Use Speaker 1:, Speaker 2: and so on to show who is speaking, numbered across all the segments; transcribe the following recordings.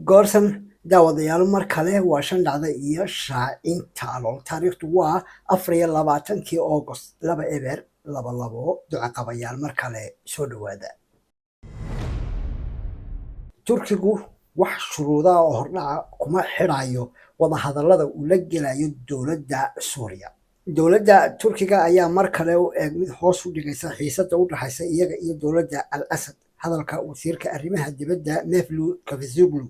Speaker 1: Goorsan daawadayaal, mar kale waa shan dhacda iyo shaacinta alool. Taariikhdu waa 24-kii August 2022. Duca qabayaal, mar kale soo dhawaada. Turkigu wax shuruudaha oo hordhaca kuma xidhayo wadahadallada uu la gelayo dowladda Suuriya. Dowladda Turkiga ayaa mar kale u eeg mid hoos u dhigaysa xiisadda u dhaxaysa iyaga iyo dowladda Al Asad. Hadalka wasiirka arrimaha dibadda Mevlut Cavusoglu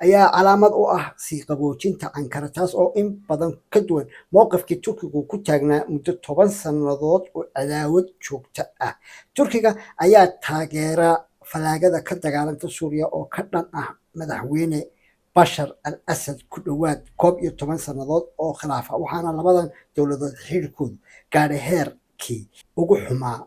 Speaker 1: ayaa calaamad u ah sii qaboojinta Ankara, taas oo in badan ka duwan mowqifkii Turkigu ku taagnaa muddo 10 sannadood oo cadaawad joogto ah. Turkiga ayaa taageera falaagada ka dagaalanta Suuriya oo ka dhan ah madaxweyne Bashar al Asad ku dhowaad 11 sannadood oo khilaafa, waxaana labadan dowladood xiriirkoodu gaadhay heerkii ugu xumaa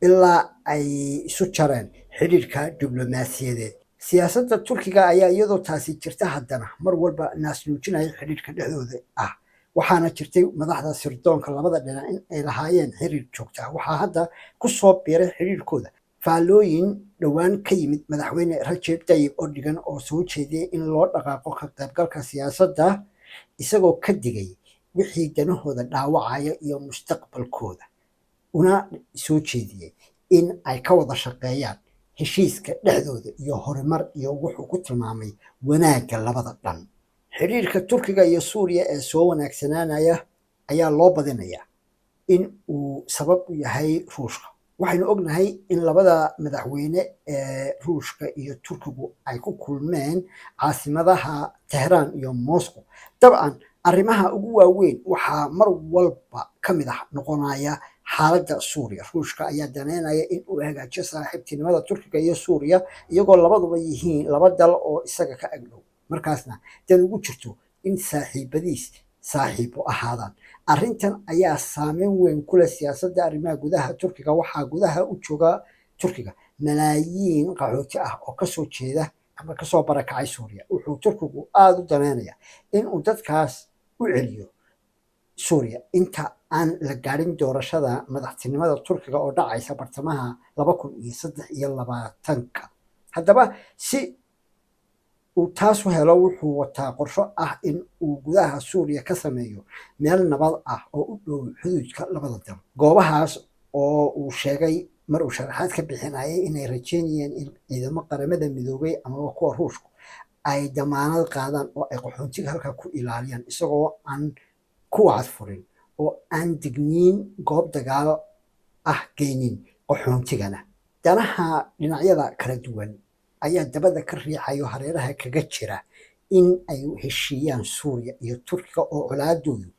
Speaker 1: ilaa ay isu jareen xidhiirka diblomaasiyadeed. Siyaasadda Turkiga ayaa iyadoo taasi jirta haddana mar walba naasnuujinaya xidhiirka dhexdooda ah, waxaana jirtay madaxda sirdoonka labada dhinac in ay lahaayeen xiriir joogta ah. Waxaa hadda ku soo biiray xiriirkooda faallooyin dhowaan ka yimid madaxweyne Rajeb Tayyip Erdogan oo soo jeediyey in loo dhaqaaqo ka qaybgalka siyaasadda, isagoo ka digay wixii danahooda dhaawacaya iyo mustaqbalkooda, una soo jeediyey in ay ka wada shaqeeyaan heshiiska dhexdooda iyo horumar iyo wuxuu ku tilmaamay wanaagga labada dhan. Xiriirka Turkiga iyo Suuriya ee soo wanaagsanaanaya ayaa loo badinayaa in uu sabab u yahay Ruushka. Waxaynu ognahay in labada madaxweyne ee Ruushka iyo Turkigu ay ku kulmeen caasimadaha Tehraan iyo Moscow. Dabcan arrimaha ugu waaweyn waxaa mar walba ka mid ah noqonaya xaaladda Suuriya. Ruushka ayaa daneynaya in uu hagaajiyo saaxiibtinimada Turkiga iyo Suuriya, iyagoo labaduba yihiin laba dal oo isaga ka agdhow, markaasna dan ugu jirto in saaxiibadiis saaxiibo ahaadaan. Arrintan ayaa saameyn weyn ku leh siyaasadda arrimaha gudaha Turkiga. Waxaa gudaha u jooga Turkiga malaayiin qaxooti ah oo kasoo jeeda ama kasoo barakacay Suuriya. Wuxuu Turkigu aada u daneynayaa in uu dadkaas u celiyo Suuriya inta aan la gaadhin doorashada madaxtinimada Turkiga oo dhacaysa bartamaha 2023-ka. Haddaba si uu taas u helo, wuxuu wataa qorsho ah in uu gudaha Suuriya ka sameeyo meel nabad ah oo u dhow xuduudka labada dal, goobahaas oo uu sheegay mar uu sharaxaad ka bixinayay inay rajeynayeen in ciidamo Qaramada Midoobay amaba kuwa Ruushku ay damaanad qaadaan oo ay qaxoontiga halkaa ku ilaaliyaan, isagoo aan ku wacad furin oo aan digniin goob dagaal ah geynin qaxoontigana. Danaha dhinacyada kala duwan ayaa dabada ka riixayo hareeraha kaga jira in ay heshiiyaan Suuriya iyo Turkiga oo colaadoodu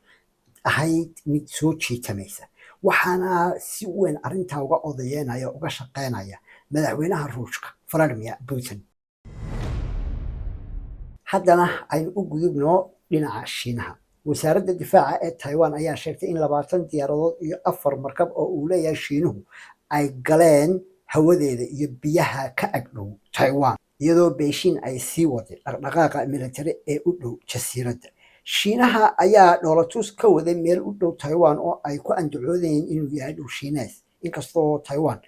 Speaker 1: ahayd mid soo jiitamaysa, waxaana si weyn arrintaa uga odayeynaya, uga shaqeynaya madaxweynaha Ruushka Vladimir Putin. Haddana aynu u gudubno dhinaca Shiinaha. Wasaaradda difaaca ee Taiwan ayaa sheegtay in 20 diyaaradood iyo 4 markab oo uu leeyahay Shiinuhu ay galeen hawadeeda iyo biyaha ka agdhow Taiwan, iyadoo Beijing ay sii waday dhaqdhaqaaqa militari ee u dhow jasiiradda. Shiinaha ayaa dhoolatus ka waday meel u dhow Taiwan oo ay ku andacoodayeen inuu yahay dhul Shiinees, inkastoo Taiwan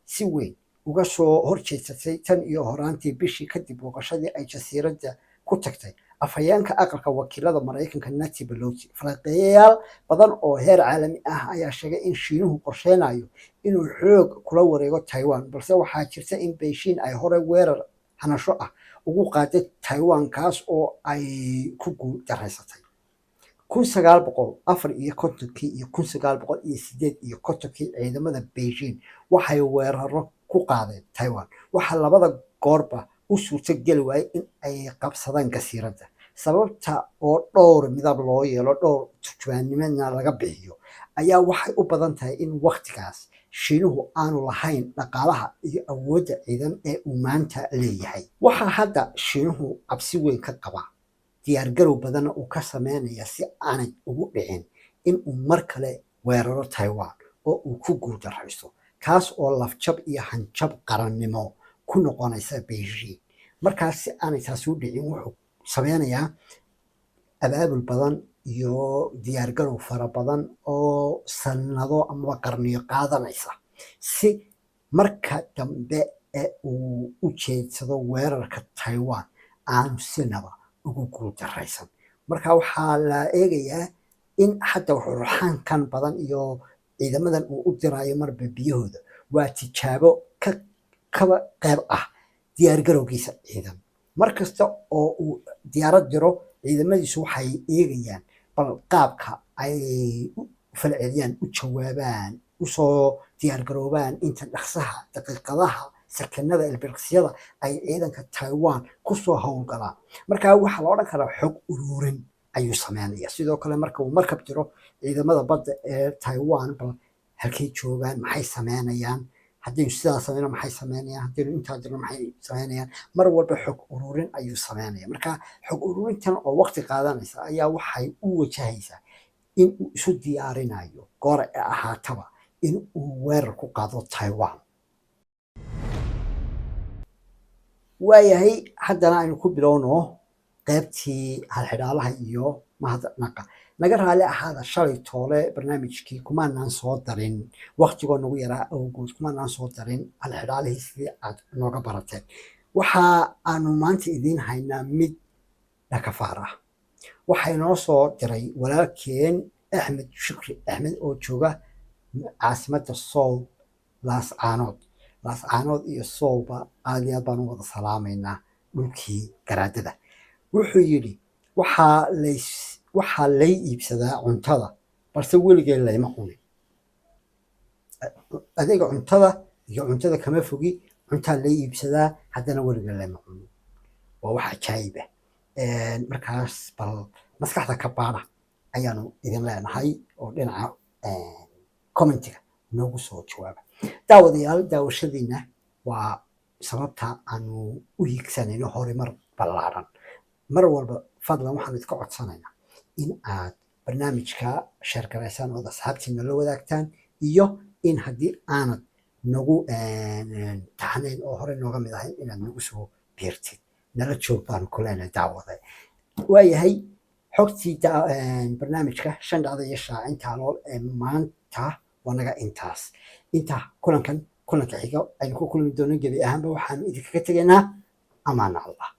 Speaker 1: si weyn uga soo horjeedsatay tan iyo horaantii bishii kadib booqashadii ay jasiiradda ku tagtay afhayeenka Aqalka Wakiilada Maraykanka Nancy Pelosi. Falanqeeyayaal badan oo heer caalami ah ayaa sheegay in Shiinuhu qorsheynayo inuu xoog kula wareego Taiwan, balse waxaa jirta in Beijing ay hore weerar hanasho ah ugu qaaday Taiwan, kaas oo ay ku guul daraysatay. 1954-kii iyo 1958-kii ciidamada Beijing waxay weeraro ku qaadeen Taiwan. Waxaa labada goorba u suurto geli waayey in ay qabsadaan jasiiradda, sababta oo dhowr midab loo yeelo, dhowr turjumaannimana laga bixiyo ayaa waxay u badan tahay in wakhtigaas Shiinuhu aanu lahayn dhaqaalaha iyo awoodda ciidan ee uu maanta leeyahay. Waxaa hadda Shiinuhu cabsi weyn ka qabaa, diyaargarow badanna uu ka sameynaya si aanay ugu dhicin in uu mar kale weeraro Taiwan oo uu ku guuldaraysto, kaas oo lafjab iyo hanjab qarannimo ku noqonaysa Beijing. Markaas si aanay taasi u dhicin, wuxuu sameynayaa abaabul badan iyo diyaargarow fara badan oo sanado amaba qarniyo qaadanaysa, si marka dambe ee uu u jeedsado weerarka Taiwan Aanu sinaba ugu guuldaraysan. Marka waxaa la eegayaa in hadda ruxaankan badan iyo ciidamadan uu u diraayo marba biyahooda waa tijaabo ka kaba qeyb ah diyaargarowgiisa ciidan. Mar kasta oo uu diyaarad diro, ciidamadiisu waxay eegayaan bal qaabka ay u falceliyaan, u jawaabaan, usoo diyaargaroobaan, inta dhaqsaha, daqiiqadaha, sakanada, ilbiriqsiyada ay ciidanka Taiwan kusoo howlgalaan. Marka waxaa la odhan karaa xog ururin ayuu sameynaya. Sidoo kale, marka uu markab jiro, ciidamada badda ee Taiwan bal halkay joogaan, maxay sameynayaan, haddaynu sidaa sameyno maxay sameynayaan, haddaynu intaa dirno maxay sameynayaan, mar walba xog ururin ayuu sameynaya. Marka xog ururintan oo waqti qaadanaysa ayaa waxay u wajahaysaa in uu isu diyaarinayo goor ay ahaataba in uu weerar ku qaado Taiwan. Waayahay, haddana aynu ku bilowno qaybtii halxidhaalaha iyo mahadnaqa. Naga raali ahaada, shalay toole barnaamijkii kumaanaan soo darin, waqtigoo nagu yaraa awgood kumaanaan soo darin halxidhaalihii sidii aad nooga barateen. Waxa aanu maanta idiin haynaa mid dhakafaar ah. Waxaa inoo soo diray walaalkeen Axmed Shukri Axmed oo jooga caasimadda Sool, Laascaanood. Laascaanood iyo Soolba aad iyo aad baan u wada salaamaynaa, dhulkii garaadada. Wuxuu yidhi: Waxaa lay iibsadaa cuntada, balse weligeen layma cunin." Adeega cuntada iyo cuntada kama fogi, cuntaa lay iibsadaa, haddana weligeen layma cunin. Waa wax cajaayib ah. Markaas bal maskaxda ka baara ayaanu idin leenahay oo dhinaca commentiga noogu soo jawaaba. Daawadayaal, daawashadiina waa sababta aanu u hiigsanayno horumar ballaaran mar walba. Fadlan, waxaanu idinka codsanaynaa in aad barnaamijka share garaysaan ood asxaabtiina la wadaagtaan, iyo in haddii aanad nagu taxnayn oo hore nooga mid ahayn inaad nagu soo biirtid. Nala joog baanu ku leenahay, daawade. Waayahay, xogtii barnaamijka Shan Dhacda iyo Shaacinta Alool ee maanta waa naga intaas. Inta kulankan kulanka xiga aynu ku kulmi doono, gebi ahaanba waxaanu idinkaga tegaynaa amaana Allah.